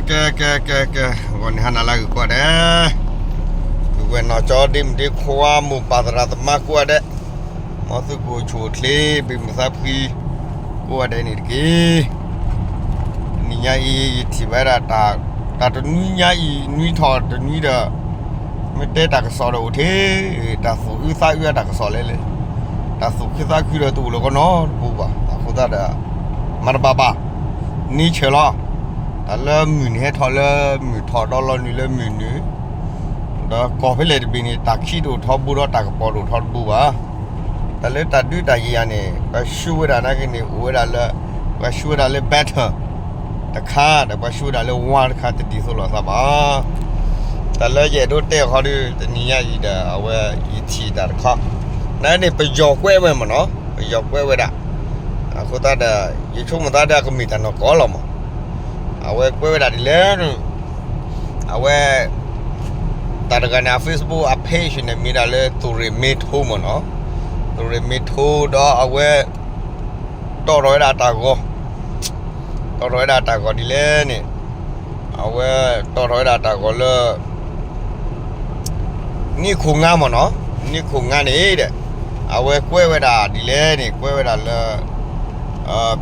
ကဲ ကဲ ကဲ ကဲ, ဂီၤန့ၣ်ဟါနၤလၢအဂ့ၤကိးဂၤဒဲး, ပုၢ်ဝဲၢ်နီၢ်ကၠီ ဒ့မုၣ်ဒ့ခွါ မိၢ်ပၢ်သရၣ်သမါကိးဂၤဒဲး, မ်သုကအိၣ်ဆူၣ်အိၣ်ချ့ ဘၣ်မုာ်သးဖှံ ကိးဂၤဒဲးန့ၣ်တက့ၢ်. တနံၤညါအံၤ ယထံၣ်ဘၣ်ဝဲဒၣ် တၢ်တနွံညါအံၤ နွံထီၣ်တနွံဒီး မ့ၢ်တဲတၢ်ကစီၣ်ဒီးအိၣ်ထဲ, တၢ်သူၣ်အုးသးအုးအတၢ်ကစီၣ်လဲၣ်လဲၣ်, တၢ်သူၣ်ခုသးခုဒီးတအိၣ်လၢၤကီးနီတပူၤဘၣ်. အဃိသတးဒီး မၤတဘၣ်ဘၣ်, န့ဆၢၣ်လီၤ. တၢ်လၢမုၢ်န့ၣ်ဟဲထီၣ်လၢမုၢ်ထီၣ် ဒီးလီၤနုာ်လၢမုၢ်နုာ်, ဒီးကီၢ်ဖဲလဲၣ်တဘ့ၣ်န့ၣ် တၢ်ခံတအိၣ်ထီဘိဒီးတၢ်ကပီၤတအိၣ်ထီတဘိဘၣ်. တၢ်လၢတၢ်ဒုးတၢ်ယၤန့ၣ် ပှၤဆှၢဝဲဒၣ်နာ်က့န့ၣ် အိၣ်ဝဲဒၣ်လၢ ပှၤဆှၢဝဲဒၣ်လၢ battle တခါ ဒီးပှၤဆှၢဝဲဒၣ်လၢ war တခါ တဒ်သိးလိာ်သးဘၣ်. တၢ်လၢယအဲၣ်ဒိးတဲအခီဒီး တနံၤညါအံၤဒီး အဝဲယထံၣ်တၢ်တခါ, နာ်က့န့ၣ် ပယီၤကွဲးဝဲမ့ၢ်နီၤ, ပယီၤကွဲးဝဲဒၣ်. အဃိသတးဒီး ယဆိကမိၣ်သးဒီးအကမ့ၢ်တၢ်နီၢ်ကီၢ်လီၤမး. အဝဲကွဲးဝဲဒၣ်ဒ်လဲၣ်န့ၣ် အဝဲ တၢ်တဂၤန့ၣ် အ Facebook အ page န့ၣ် မ့ၢ်ဒၣ်လၢ သုးရ့ၣ်မ့ထိမ့ၢ်နီၤ, သုးရ့ၣ်မ့ထိ ဒီးအဝဲ တီၣ်ထီၣ်ဝဲဒၣ်တၢ်ဂီၤ, တီၣ်ထီၣ်ဝဲဒၣ်တၢ်ဂီၤဒ်လဲၣ်န့ၣ်, အဝဲတီၣ်ထီၣ်ဝဲဒၣ်တၢ်ဂီၤလၢ နံၣ်ခိၣ်ငါမ့ၢ်နီၤ, နံၣ်ခိၣ်ငါန့ၣ်ဒီး အဝဲကွဲးဝဲဒၣ်ဒ်လဲၣ်န့ၣ် ကွဲးဝဲဒၣ်လၢ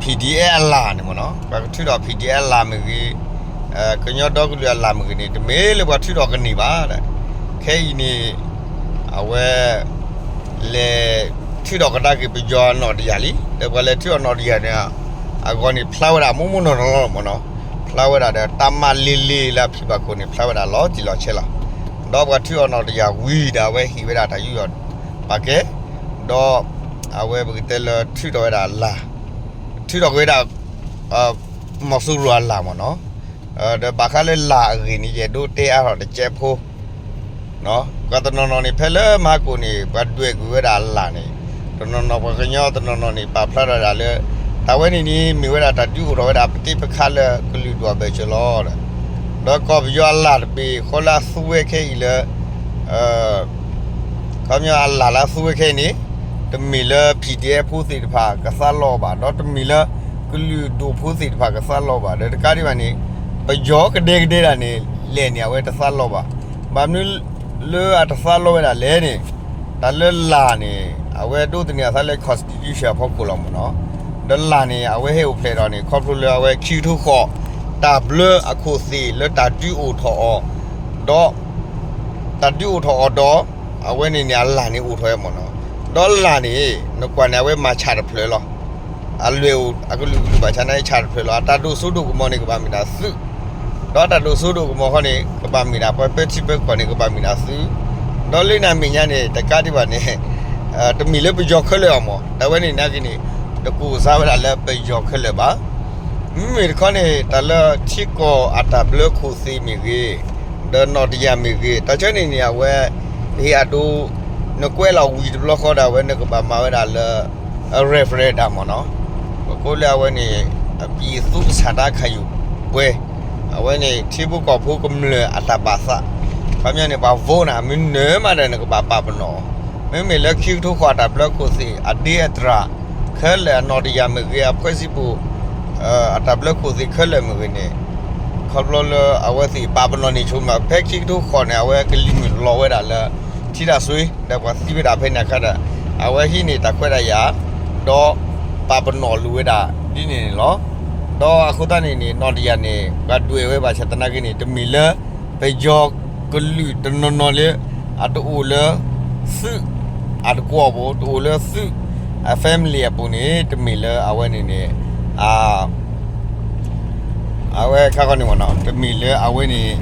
PDF အလၢ်န့ၣ်မ့ၢ်နီၤ, ပှၤကထုးထီၣ် PDF အလၢ်မ့ၢ်ဂ့ၤ, ကညီဒီကလုာ်အလၢ်မ့ၢ်ဂ့ၤန့ၣ် တမ့ၢ်လၢပှၤထုးထီၣ်ကန့ၢ်ဘၣ်ဒီး ခဲအံၤန့ၣ် အဝဲ လဲၤထုးထီၣ်ကဒါက့ၤပယီၤနီၢ်တယၢ်လံ, ဒီးပှၤလဲၤထုးထီၣ်နီၢ်တယၢ်န့ၣ် အဂီၢ်န့ၣ် ဖျါဝဲဒၣ်မိၢ်မိၢ်နီၢ်နီၢ်လီၤမ့ၢ်နီၤ, ဖျါဝဲဒၣ်ဒီးတၢ်မၤလ့လ့လၢအဖံဘၣ်ခိၣ်န့ၣ် ဖျါဝဲဒၣ်လီၤတံၢ်လီၤဆဲးလီၤ. ဒီးပှၤထုးထီၣ်နီၢ်တယၢ်ဝံၤဒီး အဝဲဟ့ၣ်ဝဲဒၣ်တၢ်ယူးယီၣ်ပာ်ကဲ, ဒီး အဝဲပကတဲလၢထုးထီၣ်ဝဲဒၣ်လၢ်, ထုးထီၣ်က့ၤဝဲဒၣ် မီၤစိရိၤအလၢ်မ့ၢ်နီၤ, ဒီးဘၣ်ဃးလၢလၢ်အဂ့ၢ်န့ၣ် ယအဲၣ်ဒိးတဲအါထီၣ်တကဲးဖိ, ပှၤတနီၤနီၤန့ၣ် ဖဲလၢမဟါကိၣ်န့ၣ် ပှၤဒွဲၣ်ကွံာ်ဝဲဒၣ်အလၢ်န့ၣ်, တနီၤနီၤပှၤကညီတနီၤနီၤန့ၣ် ပာ်ဖျါထီၣ်ဝဲဒၣ်လၢ တၢ်ဝဲန့ၣ်န့ၣ် မ့ၢ်ဝဲဒၣ်တၢ်ဒုးအိၣ်ထီၣ်ဝဲဒၣ်ပသ့ၣ်ပခါလၢကလုာ်ဒူၣ်အဘၢၣ်စၢၤလီၤဒီး ဒီးကီၢ်ပယီၤအလၢ်တဘ့ၣ်ဃီလၢအသူဝဲခဲအံၤလၢ ခီပညီအလၢ်လၢအသူဝဲခဲအံၤန့ၣ် တမ့ၢ်လၢ PDF ဖိသ့ၣ်တဖၣ်ကသးလီဘၣ်, ဒီးတမ့ၢ်လၢကလုာ်ဒူၣ်ဖိသ့ၣ်တဖၣ်ကသးလီဘၣ်, ဒီးတကးဒံးဘၣ်န့ၣ် ပယီၤကဒဲကဒဲဒၣ်န့ၣ် လဲၣ်န့ၣ် အဝဲတသးလီဘၣ်. ဘၣ်မနုၤလၢအတသးလီဝဲဒၣ်လဲၣ်န့ၣ် တၢ်လၢလၢ်န့ၣ် အဝဲဒိးသန့ၤအသးလၢ constitution အဖီခိၣ်လီၤမ့ၢ်နီၤ, ဒီးလၢ်န့ၣ် အဝဲဟဲအိၣ်ဖျဲၣ်ထီၣ်န့ၣ် ခီဖျိလၢအဝဲခံကထိဃီ တၢ်ဘျၢအခိၣ်သ့ၣ်လၢတၢ်ဒုးအိၣ်ထီၣ်အီၤ ဒီး တၢ်ဒုးအိၣ်ထီၣ်အီၤဒီး အဝဲန့ၣ်န့ၣ် အလၢ်န့ၣ်အိၣ်ထီၣ်ဝဲမ့ၢ်နီၤ, ဒီးလၢ်န့ၣ် နကွၢ်န့ၣ် အဝဲမၤဆၣ်တဖျၢၣ်လီၤ. အလွဲၢ်အိၣ် အကလုာ်ကလုာ်ဘၣ်ဆၣ်န့ၣ် ဆၣ်တဖျၢၣ်လီၤ. အတၢ်ဒိၣ်စိဒိၣ်ကမီၤန့ၣ် ကဘၣ်မ့ၢ်ဒၣ်သုး, ဒီးတၢ်ဒိၣ်စိဒိၣ်ကမီၤခီန့ၣ် ကဘၣ်မ့ၢ်ဒၣ်ပှၤပၢထံပၢကီၢ်န့ၣ် ကဘၣ်မ့ၢ်ဒၣ်သုး, ဒီးလၢနမဲာ်ညါန့ၣ် တကးဒံးဘၣ်န့ၣ် တမ့ၢ်လၢပယီၤခဲလၢာ်အီၤမး, တၢ်ဝဲန့ၣ်နာ်က့န့ၣ် တကိးစါဝဲဒၣ်လၢပယီၤခဲလၢာ်ဘၣ်. မ့မ့ၢ်တခီန့ၣ် တၢ်လၢထံကီၢ်အတၢ်ဘျၢခိၣ်သ့ၣ်မ့ၢ်ဂ့ၤ, ဒီးနီၣ်တယၢ်မ့ၢ်ဂ့ၤ, တၢ်ဆၢန့ၣ်န့ၣ် အဝဲ ပဟ့ၣ်အဒိ နကွဲးလီၤဝံၤတဘျီဃီဒီး အဝဲနကဘၣ်မၤဝဲဒၣ်လၢ referendum မ့ၢ်နီၤ, ပကိးလၢအဝဲန့ၣ် အပံၤသူကဆၣ်တၢ်ခးယိာ်ပှဲၤ, အဝဲန့ၣ် ထံဖိကီၢ်ဖိကမျၢၢ်အတၢ်ပာ်သး, ခီပညီန့ၣ် ပှၤ vote နၤ မ့ၢ်နၢၤမးဒီး နကဘၣ်ပာ်ပနီၣ်အီၤ, မ့မ့ၢ်လၢခံကထိဃီအတၢ်ဘျၢခိၣ်သ့ၣ် အဒ့အတြၢ် ခဲလၢာ်အနီၣ်တယၢ်မ့ၢ်ဂ့ၤ အဖှဲးစံပူၤ အတၢ်ဘျၢခိၣ်သ့ၣ်ခဲလၢာ်မ့ၢ်ဂ့ၤန့ၣ်, ခီဖျိလၢအဝဲသ့ၣ်ပာ်ပနီၣ်န့ၢ်ဆိမး ဖဲခံကထိဃီန့ၣ် အဝဲကလံၤမုၢ်လီၤဝဲဒၣ်လၢ ထံတၢ်ဆွ့ ဒီးပှၤသံဝဲဒၣ်ဖဲန့ၣ်အခါဒီး အဝဲဟံးန့ၢ်တၢ်ခွဲးတၢ်ယာ် ဒီးပာ်ပနီၣ်လိာ်ဝဲဒၣ်ဒ်န့ၣ်န့ၣ်လီၤ. ဒီးအဃိသတးန့ၣ်န့ၣ် နီၣ်တယၢ်န့ၣ် ပှၤဒွဲၣ်ဝဲဘၣ်ဆၣ်သနာ်က့န့ၣ် တမ့ၢ်လၢ ပယီၤကလုာ်တနီၤနီၤလၢ အတအိၣ်လၢ သုး အတကွီၢ်ပူၤ တအိၣ်လၢသုး အ family အပူၤန့ၣ် တမ့ၢ်လၢအဝဲန့ၣ်န့ၣ် အဝဲခါခီန့ၣ်မ့ၢ်နီၤ တမ့ၢ်လၢအဝဲန့ၣ်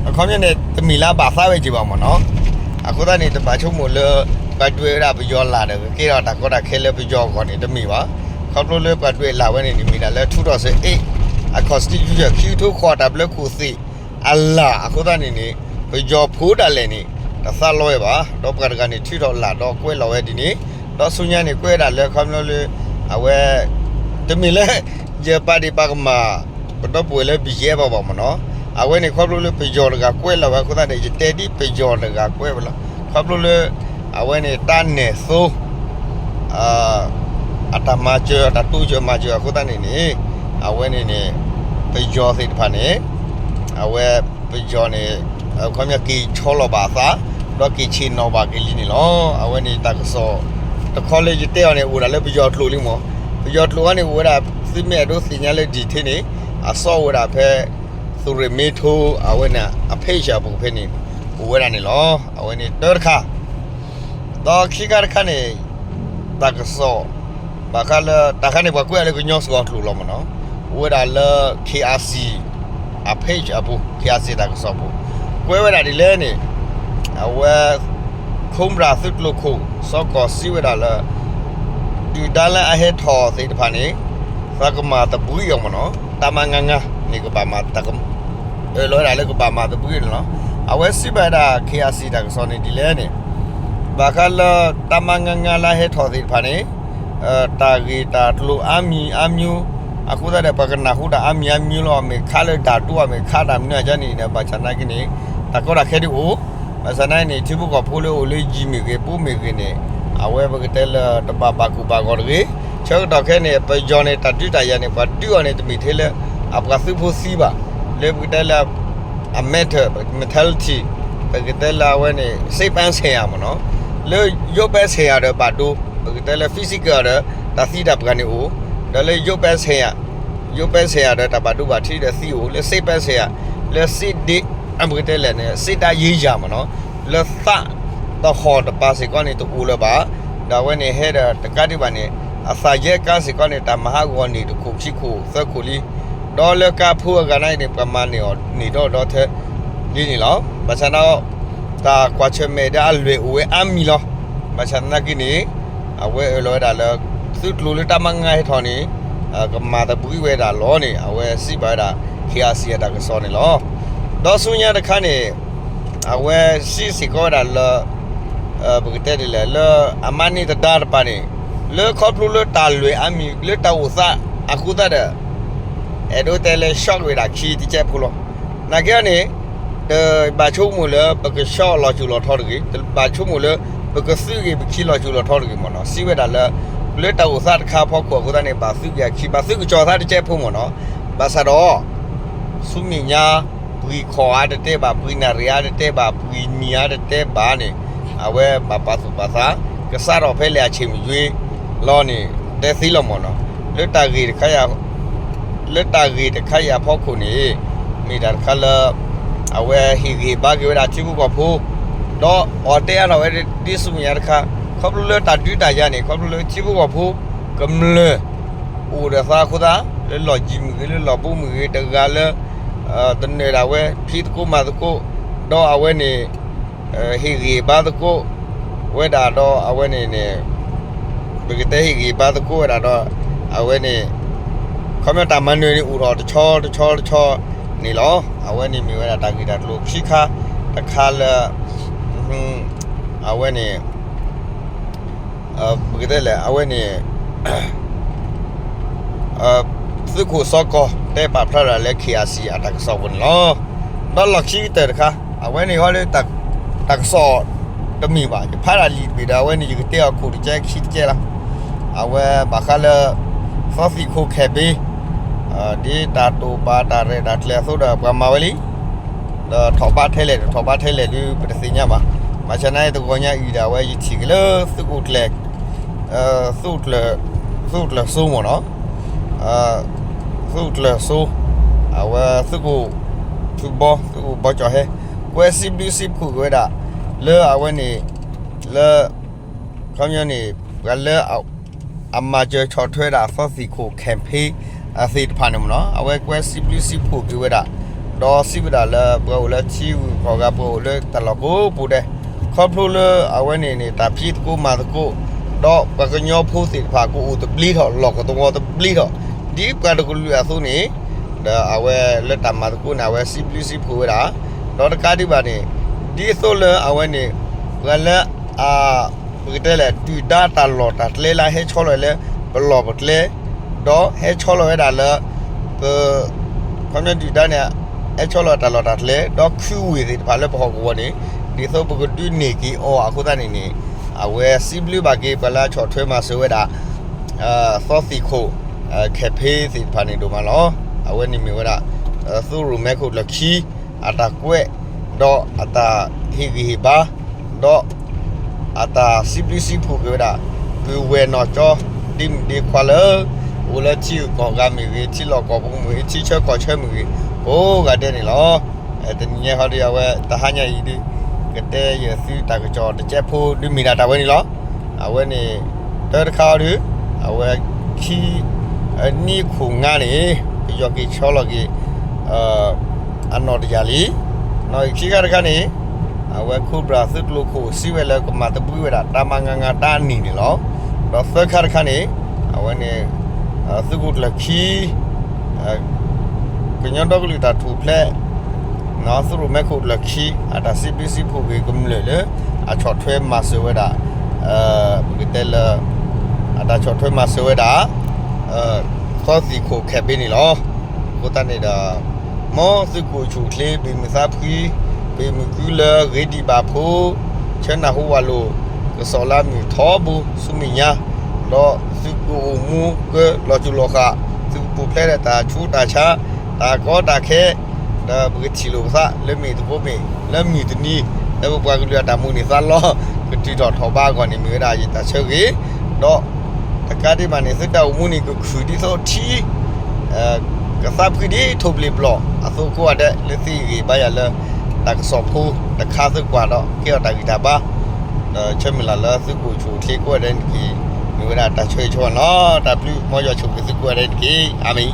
အခီပညီန့ၣ် တမ့ၢ်လၢအဘၣ်သးဝဲက့ၤဘၣ်မ့ၢ်နီၤ. အဃိသတးန့ၣ် တဘၣ်ဆိကမိၣ်လၢ ပှၤဒွဲၣ်ဝဲဒၣ်ပယီၤလၢ်ဒီး ကကဲထီၣ်တၢ်ကီတၢ်ခဲလၢပယီၤအဂီၢ်န့ၣ် တမ့ၢ်ဘၣ်. ခီဖျိလၢပှၤဒွဲၣ်လၢ်ဝဲန့ၣ်န့ၣ် မ့ၢ်ဒၣ်လၢထူၣ်ထီၣ်စ့အ့ၣ် အ constitution ခံကထိဃီတၢ်ဘျၢခိၣ်သ့ၣ် အလၢ်အဃိသတးန့ၣ်န့ၣ် ပယီၤဖိဒၣ်လဲာ်န့ၣ် တသးလီဝဲဘၣ်. ဒီးပှၤတဂၤန့ၣ် ထုးထီၣ်လၢ်ဒီးကွဲးလီၤဝဲဒ်န့ၣ် ဒီးဆူညါန့ၣ် ကွဲးဒၣ်လၢခီဖျိလၢ အဝဲ တမ့ၢ်လၢ ယပာ်ဒ့ၣ်ပာ်ကမၣ် ပဒီပုၢ်ဝဲၢ်လၢ ဘီၣ်ယဲၢ် ဘၣ်ဘၣ်မ့ၢ်နီၤ. အဝဲန့ၣ် ခီဖျိလၢပယီၤတဂၤကွဲးလီၤဝဲအဃိသတးန့ၣ် ယတဲဒ်ပယီၤတဂၤကွဲးဝဲလီၤ. ခီဖျိလၢ အဝဲန့ၣ် တၢ်နဲၣ်သိ အတၢ်မၤစၢၤ အတၢ်တိစၢၤမၤစၢၤအဃိသတးန့ၣ်န့ၣ် အဝဲန့ၣ်န့ၣ် ပယီၤသ့ၣ်တဖၣ်န့ၣ် အဝဲပယီၤန့ၣ် ခီပညီက့ၤဆီလီၤဘၣ်အသး ဒီးက့ၤဆ့ၣ်နီၤဘၣ်က့ၤလံန့ၣ်လီၤ. အဝဲန့ၣ်တၢ်ကစီၣ်တခီလၢယတဲအီၤန့ၣ် အိၣ်ဒၣ်လၢပယီၤကျိာ်လံမး. ပယီၤကျိာ်အံၤန့ၣ် အိၣ်ဝဲဒၣ် သုမ့ၢ်အဲၣ်ဒိးသ့ၣ်ညါလၢ detail န့ၣ် အစီအိၣ်ဝဲဒၣ်ဖဲ သုးရ့ၣ်မ့ထိ အဝဲန့ၣ် အ page အပူၤဖဲန့ၣ် အိၣ်ဝဲဒၣ်န့ၣ်လီၤ. အဝဲန့ၣ်တၢတခါ ဒီးခံခါတခါန့ၣ် တၢ်ကစီၣ် ဘၣ်ဃးလၢတၢ်ခါန့ၣ် ပှၤကွဲးအီၤလၢကညီစှီၤကျိာ်လီၤမ့ၢ်နီၤ. အိၣ်ဝဲဒၣ်လၢ KIC အ page အပူၤ KIC တၢ်ကစီၣ်ပူၤ ကွဲးဝဲဒၣ်ဒ်လဲၣ်န့ၣ် အဝဲ ခိၣ်ဘြၣ်သုးကျိၤခိၣ် စီၤကီၢ်စံဝဲဒၣ်လၢ ဒုၣ်ဒါလၢအဟဲထီၣ်သ့ၣ်တဖၣ်န့ၣ် သးကမၤသဘှံးအီၤမ့ၢ်နီၤ. တၢ်မၤငါငါန့ၣ် ကဘၣ်မၤ အၢၣ်လီၤဝဲဒၣ်လၢကဘၣ်မၤသဘှံးန့ၣ်လီၤ. အဝဲစံးဘၣ်ဝဲဒၣ် KIC တၢ်ကစီၣ်န့ၣ်ဒ်လဲၣ်န့ၣ် ဘၣ်ဃးလၢတၢ်မၤငါငါလၢအဟဲထီၣ်သ့ၣ်တဖၣ်န့ၣ် တၢ်ဂ့ၢ်တၢ်ကျိၤအါမံၤအါမံၤ အဃိသတးဒီး ပှၤကနၢ်ဟူတၢ်အါမံၤအါမံၤလီၤ. မ့ၢ်ခးလၢတၢ်ဒိၣ် မ့ၢ်ခးတၢ်မနုၤအကါန့ၣ်ဒီး ဘၣ်ဆၣ်သနာ်က့န့ၣ် တၢ်ကီတၢ်ခဲဒ်အိၣ် ဘၣ်ဆၣ်သနာ်က့န့ၣ် ထံဖိကီၢ်ဖိလၢအိၣ်လၢယံၤမ့ၢ်ဂ့ၤ ပူၤမ့ၢ်ဂ့ၤန့ၣ် အဝဲပကတဲလၢတဘၣ်ဘၣ်ကူၣ်ဘၣ်ဂီၤတဂ့ၤ. ဆၢကတီၢ်ခဲအံၤန့ၣ် ပယီၤန့ၣ် တၢ်ဒုးတၢ်ယၤန့ၣ် ပှၤဒုးအီၤန့ၣ် တမ့ၢ်ထဲလၢ အပှၤသုးဖိသံဘၣ်. လၢပကတဲလၢ အ mental mentality ပကတဲလၢအဝဲန့ၣ် စိတ်ပိုင်းဆိုင်ရာ မ့ၢ်နီၤ. လၢရုပ်ပိုင်းဆိုင်ရာဒီးဘၣ်ဒိ ပကတဲလၢ physical ဒီး တၢ်သံတၢ်ပှၢ်န့ၣ်အိၣ်, ဒီးလၢ ရုပ်ပိုင်းဆိုင်ရာ, ရုပ်ပိုင်းဆိုင်ရာ ဒီးတၢ်ဘၣ်ဒိဘၣ်ထံးဒီးသံအိၣ်, လၢ စိတ်ပိုင်းဆိုင်ရာ, လၢ စိတ်ဒ့ ပကတဲလဲၣ်န့ၣ် စိတ်ဓာတ်ရေးရာ မ့ၢ်နီၤ. လၢသးတဟီၣ်တပၤစ့ၢ်ကီးန့ၣ် တအိၣ်လၢၤဘၣ်. ဒီးအဝဲန့ၣ်ဟဲဒီးတကးဒံးဘၣ်န့ၣ် အသးယဲကါစ့ၢ်ကီးန့ၣ် တၢ်မၤဟးဂီၤန့ၣ် တခိၣ်ခံခိၣ်သၢခိၣ်လံ. ဒီးလၢကါဖိအဂၤန့ၣ်န့ၣ် ပှၤမၤန့ၢ်အီၤန့ၢ်ဒီးဒီထဲလံန့ၣ်လီၤ. ဘၣ်ဆၣ်ဒီး တၢ်ကွၢ်ဆၢၣ်မဲာ်ဒီးအလွဲၢ်အိၣ်ဝဲအါမံၤလီၤ. ဘၣ်ဆၣ်သနာ်က့န့ၣ် အဝဲအၢၣ်လီၤဝဲဒၣ်လၢ သုးကျိၤလၢတၢ်မၤငါဟဲထီၣ်န့ၣ် ကမၤသဘှံးဝဲဒၣ်လီၤန့ၣ် အဝဲစံးဘၣ်ဝဲဒၣ် KIC အတၢ်ကစီၣ်န့ၣ်လီၤ. ဒီးဆူညါတခါန့ၣ် အဝဲစံးစ့ၢ်ကီးဝဲဒၣ်လၢ ပကတဲဒ်လဲၣ် လၢအမၤန့ၢ်သဒါတပၤန့ၣ် လၢခီဖျိလၢတၢ်လွဲၢ်အါမံၤ လၢတၢ်အိၣ်သးအဃိသတးဒီး အဲၣ်ဒိးတဲလၢ shock ဝဲဒၣ်ခံတကဲးဖိလီၤ. နာ်က့န့ၣ် တဘၣ်ဆိကမိၣ်လၢပက shock လီၤစိၤလီၤထီတဂ့ၤ, တဘၣ်ဆိကမိၣ်လၢ ပကသုးဂ့ၤပခံလီၤစိၤလီၤထီတဂ့ၤမ့ၢ်နီၤ. စံးဝဲဒၣ်လၢ လၢတၢ်အိၣ်သးတခါအဖီခိၣ်အဃိသတးန့ၣ် ဘၣ်သုးက့ၤအခံ ဘၣ်သုးကစီၤအသးတကဲးဖိမ့ၢ်နီၤ. ဘၣ်ဆၣ်ဒီး ဆူမဲာ်ညါ ပှဲၤခီၣ်အါတတဲဘၣ်, ပှဲၤနၣ်ရံၣ်အါတတဲဘၣ်, ပှဲၤနံၤအါတတဲဘၣ်န့ၣ် အဝဲဘၣ်ပာ်သူၣ်ပာ်သး ကစးထီၣ်ဖဲလဲၣ်အဆ့ၣ်မုၢ်ယွ့လီၤန့ၣ် တဲသ့လီၤမ့ၢ်နီၤ. လၢတၢ်ဂ့ၢ်တခါအံၤ လၢတၢ်ဂ့ၢ်တခါအံၤအဖီခိၣ်န့ၣ် မ့ၢ်တၢ်တခါလၢ အဝဲဟ့ၣ်ဂံၢ်ဟ့ၣ်ဘါက့ၤဝဲဒၣ်ထံဖိကီၢ်ဖိ ဒီးအီၤတဲအါထီၣ်ဝဲဒ်ဆူမဲာ်ညါတခါ ခီဖျိလၢတၢ်ဒုးတၢ်ယၤန့ၣ် ခီဖျိလၢထံဖိကီၢ်ဖိ ကမျၢၢ် အိၣ်ဒီးသးအဃိသတး လၢလီၢ်ယံၤမ့ၢ်ဂ့ၤ လၢလီၢ်ဘူးမ့ၢ်ဂ့ၤ တဂၤလၢ တနၢၤဒၣ်ဝဲ ဖံးသကိးမၤသကိး ဒီးအဝဲန့ၣ် ဟ့ၣ်ဂံၢ်ဟ့ၣ်ဘါသကိး ဝဲဒၣ်ဒီးအဝဲန့ၣ်န့ၣ် ပကတဲဟ့ၣ်ဂံၢ်ဟ့ၣ်ဘါသကိးဝဲဒၣ်ဒီး အဝဲန့ၣ် ခီပညီတၢ်မၤနၢၤန့ၣ်အိၣ်ထီၣ်တဆီတဆီတဆီန့ၣ်လီၤ. အဝဲန့ၣ်မ့ၢ်ဝဲဒၣ်တၢ်ဂ့ၢ်တၢ်ကျိၤခံခါတခါလၢ အဝဲန့ၣ် ပကတဲလဲၣ် အဝဲန့ၣ် သုးခိၣ်စီၤကီၢ်တဲပာ်ဖျါဒၣ်လၢ KIC အတၢ်ကစီၣ်ပူၤန့ၣ်လီၤ. ဒီးလီၢ်ခံကတၢၢ်တခါ အဝဲန့ၣ်ဟီလၢ တၢ်ကစီၣ်တမ့ၢ်ဘၣ် ယဖးဒၣ်လံာ်တဘ့ၣ်ဒီး အဝဲန့ၣ် ယကတဲအီၤခိၣ်တကဲခံတကဲလီၤ. အဝဲဘၣ်ဃးလၢ သီသံၣ်ခိၣ်ခဲၣ်ဘ့ ဒ်တၢ်တိာ်ပာ်တၢ်ရဲၣ်တၢ်ကျဲၤအသိးဒီး ပှၤမၤဝဲလံ ဒီးထီၣ်ဘးထဲလဲၣ် တထီၣ်ဘးထဲလဲၣ်ဒုး ပတသ့ၣ်ညါဘၣ်. ဘၣ်ဆၣ်နာ်က့ တဂီၤညါအံၤဒီး အဝဲယထံၣ်က့ၤလၢသုးကျိၤ သုးကျိၤစိမ့ၢ်နီၤ, သုးကျိၤစိ, အဝဲသုးခိၣ် သုးဘီ သုးခိၣ်ဘီကၠီၤဟဲ ကွဲးစံးဘျုးစံးဖှိၣ်က့ၤဝဲဒၣ် လၢအဝဲန့ၣ် လၢ ခီပညီန့ၣ် ပှၤလၢ အမၤစၢၤဆီၣ်ထွဲဒၣ်သီသံၣ်ခိၣ် campaign အသ့ၣ်တဖၣ်န့ၣ်မ့ၢ်နီၤ, အဝဲကွဲးစံးဘျုးစံးဖှိၣ်က့ၤဝဲဒၣ်, ဒီးစံးဝဲဒၣ်လၢ ပှၤအိၣ်လၢထံဂုၤကီၢ်ဂၤ ပှၤအိၣ်လၢတၢ်လီၢ်ကိးပူၤဒဲး, ခီဖျိလၢအဝဲန့ၣ်န့ၣ် တၢ်ဖံးသကိးမၤသကိး, ဒီးပှၤကညီဖိသ့ၣ်တဖၣ် ကအိၣ်သဘျ့ထီၣ် လီၢ်ကသဝီသဘျ့ထီၣ်, ဒ်ပှၤတကလုာ်အသိးန့ၣ်, ဒီးအဝဲလၢတၢ်မၤသကိးန့ၣ် အဝဲစံးဘျုးစံးဖှိၣ်ဝဲဒၣ်, ဒီးတကးဒံးဘၣ်န့ၣ်, ဒ်သိးလၢအဝဲန့ၣ် ပှၤလၢ အ ပကတဲလဲၣ် ဒုၣ်ဒါတၢ်လီၢ်တၢ်ကျဲလၢဟဲဆီလီၤလၢ ပလီၢ်ပကျဲ, ဒီးဟဲဆီလီၤဝဲဒၣ်လၢ ပ ခီပညီဒုၣ်ဒါန့ၣ် ဟဲဆီလီၤတၢ်လီၢ်တၢ်ကျဲ ဒီးခုဝ့ၢ်သ့ၣ်တဖၣ်လၢပဟီၣ်ကဝီၤန့ၣ် ဒ်သိးပကဒုးန့ၢ်က့ၤအီၤအဃိသတးန့ၣ်န့ၣ်, အဝဲစံးဘျုးဘၣ်က့ၤပှၤလၢအဆီၣ်ထွဲမၤစၢၤဝဲဒၣ် သီသံၣ်ခိၣ် campaign သ့ၣ်တဖၣ်န့ၣ်ဒိၣ်မးလီၤ. အဝဲန့ၣ်မ့ၢ်ဝဲဒၣ် သုးရိၣ်မဲခိၣ်ကျၢၢ်ခံ အတၢ်ကွဲး ဒီးအတၢ်ဟ့ၣ်ဂံၢ်ဟ့ၣ်ဘါ ဒီး အတၢ်စံးဘျုးစံးဖှိၣ်က့ၤဝဲဒၣ် ပုၢ်ဝဲၢ်နီၢ်ကၠီ ဒ့မုၣ်ဒ့ခွါလၢ အိၣ်လၢထံဂုၤကီၢ်ဂၤမ့ၢ်ဂ့ၤ, ထံလီၢ်ကီၢ်ပူၤမ့ၢ်ဂ့ၤ, ထံဆၢကီၢ်ဆၢမ့ၢ်ဂ့ၤ, ကိးဂၤဒဲးန့ၣ်လီၤ. တနံၤညါဟီဒီး အဝဲတဟါညါအံၤဒုး ကတဲယသုတၢ်ကစီၣ်တစဲးဖိဒုးမ့ၢ်ဒၣ်တၢ်ဝဲန့ၣ်လီၤ. အဝဲန့ၣ် တၢ်တခါအီၤဒုး အဝဲခံ နံၣ်ခိၣ်ငါန့ၣ် ပယီၤက့ၤဆီလီၤက့ၤ အနီၢ်တယၢ်လံ. နီၢ်ခံခါတခါန့ၣ် အဝဲ Cobra သုးကျိၤခိၣ် စံးဝဲလၢကမၤသဘှံးဝဲဒၣ် တၢ်မၤငါငါတၢ်အနံၣ်န့ၣ်လီၤ. ဒီးသၢခါတခါန့ၣ် အဝဲန့ၣ် သုးခိၣ်ကျၢၢ်ခံ ကညီဒီကလုာ်တၢ်ထူၣ်ဖျဲး သုးရိၣ်မဲခိၣ်ကျၢၢ်ခံ အတၢ်စံးဘျုးစံးဖှိၣ်က့ၤကမျၢၢ်လၢ အဆီၣ်ထွဲမၤစၢၤဝဲဒၣ် ပကတဲလၢ အတၢ်ဆီၣ်ထွဲမၤစၢၤဝဲဒၣ် သီသံၣ်ခိၣ် campaign န့ၣ်လီၤ. အဃိသတးန့ၣ်ဒီး မ်သုးခိၣ်ဆူၣ်ချ့ ဘ့ၣ်မုၢ်သးဖှံ ဘ့ၣ်မုၢ်ကုလၢဂ့ၤဒံးဘၣ်ဖိ ဆၢနၢ်ဟူဝဲလိာ် ကစီၣ်လၢအမုၢ်ထီဘိဆူမဲာ်ညါ ဒီးသုးကအိၣ်မူကလီၤစိၤလီၤဃာ် သုးကပူၤဖျဲးဒီးတၢ်ဆူးတၢ်ဆါ တၢ်ကီတၢ်ခဲ ဒီးပကထံၣ်လိာ်ပသးလၢမ့ၢ်တဘိမ့ၢ် လၢမုၢ်တနံၤ လၢပပှၤကလုာ်အတၢ်မူန့ၢ်သးလီ ကတုၤထီၣ်ထီၣ်ဘးအဂီၢ်န့ၣ် မ့ၢ်ဝဲဒၣ်ယတၢ်ဆၢဂ့ၤ ဒီးတကးဒံးဘၣ်န့ၣ် သုတၢ်အိၣ်မူန့ၣ် ကခုၣ်ဒ်သိးထံ ကသးဖှံဒ်ထိၣ်ဘျ့ၣ်ဘျီၣ်အသိးကိးဂၤဒဲး လၢသုဟ့ၣ်ဂံၢ်ဘါယၤလၢ တၢ်ကစီၣ်ဖိတခါသ့ၣ်ကွၢ်ဒီး ကဲထီၣ်တၢ်ဂံၢ်တၢ်ဘါ ဒီးဆၢမုၢ်လၢ်လၢသုးခိၣ်ဆူၣ်ချ့ကိးဂၤဒဲးန့ၣ်တက့ၢ်. မ့ၢ်ဝဲဒၣ်တၢ်ဆၢဂ့ၤဆၢဝါန့ၣ်လီၤ. တၢ်ဘျုး မ်ယွၤဆိၣ်ဂ့ၤသုကိးဂၤဒဲးန့ၣ်တက့ၢ်. အၤမ့ၣ်.